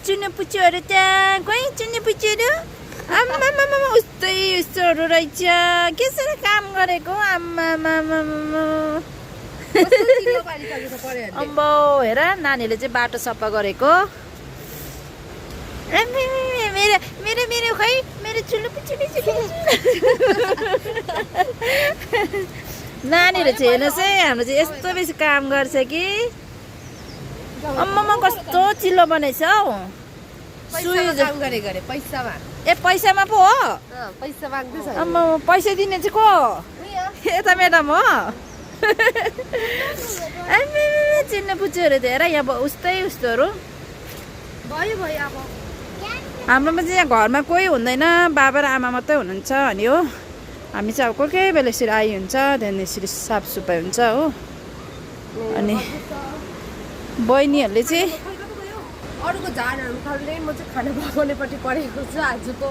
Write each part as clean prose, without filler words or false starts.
चुन्ने पुच्चोहरू त्यहाँ कोही चुन्ने पुच्चोहरू आम्मामामा उस्तै उस्तोहरू रहेछ के साह्रो काम गरेको आम्मामामा अम्बो हेर नानीले चाहिँ बाटो सफा गरेको मेरो मेरो मेरो खै मेरो चुलो पुच्चुली नानीहरू चाहिँ हेर्नुहोस् है हाम्रो चाहिँ यस्तो बेसी काम गर्छ कि अम्मामा कस्तो चिल्लो बनाएछ हौ ए पैसामा पो हो अम्मा पैसा दिने चाहिँ को यता म्याडम हो चिन्ने पुच्चोहरू त हेर यहाँ उस्तै उस्तोहरू हाम्रोमा चाहिँ यहाँ घरमा कोही हुँदैन बाबा र आमा मात्रै हुनुहुन्छ अनि हो हामी चाहिँ अब कोही कोही बेला यसरी आइ हुन्छ त्यहाँदेखि यसरी साफसुफाइ हुन्छ हो अनि बहिनीहरूले चाहिँ अरूको झाडहरू उठाउने म चाहिँ खाना पकाउनेपट्टि परेको छु आजको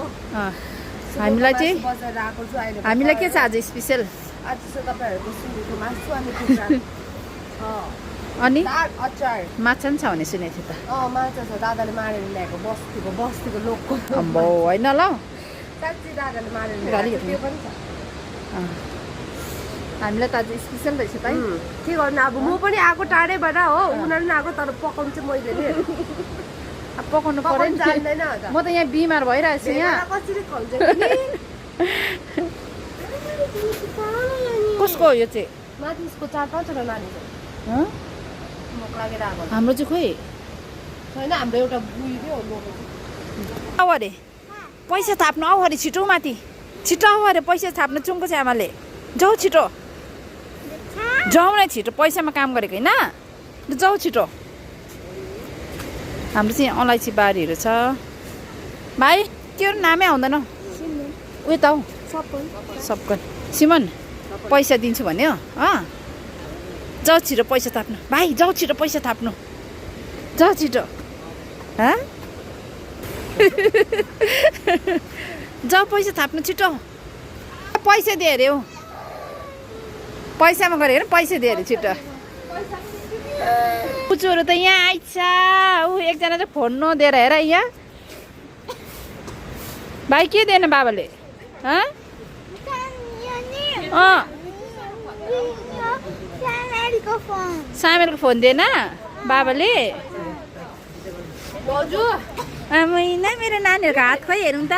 हामीलाई चाहिँ बजार आएको छु अहिले हामीलाई के छ आज स्पेसल आज चाहिँ तपाईँहरूको सुँगुरको मासु अनि कुखुरा अनि अचार माछा पनि छ भने सुनेको थियो त माछा छ दादाले मारेर ल्याएको बस्तीको लोकको अम्बो होइन ल साँच्चै दादाले मारेर ल्याएको त्यो पनि छ हामीलाई त आज स्पेसल रहेछ त के गर्नु अब म पनि आएको टाढैबाट हो उनीहरू पनि आएको तर पकाउनु चाहिँ मैले नि अब पकाउनु पर्यो नि जान्दैन म त यहाँ बिमार भइरहेको छु यहाँ कसरी खान्छ कसको हो यो चाहिँ माथि उसको 4-5 नानी छ भोक लागेर आएको हाम्रो चाहिँ खोइ छैन हाम्रो एउटा बुढी हो आऊ अरे पैसा थाप्नु आऊ अरे छिटो माथि छिटो आऊ अरे पैसा थाप्नु चुङ्को चाहिँ आमाले जाऊ छिटो जाऊ न छिटो पैसामा काम गरेको होइन जाऊ छिटो हाम्रो चाहिँ अलैँची बारीहरू छ भाइ त्यो नामै आउँदैन उयो त हौ सबको सिमन पैसा दिन्छु भन्यो जाऊ छिटो पैसा थाप्नु भाइ जाऊ छिटो पैसा थाप्नु जाऊ छिटो जाऊ पैसा थाप्नु छिटो पैसा दियो अरे हौ पैसामा गऱ्यो अरे पैसा दियो अरे छिटो पुच्चोहरू त यहाँ आइछ ऊ एकजना चाहिँ फोन नदिएर हेर यहाँ भाइ के दिएन बाबाले सामेलको फोन दिएन बाबाले आमै मेरो नानीहरूको हात खोइ हेरौँ त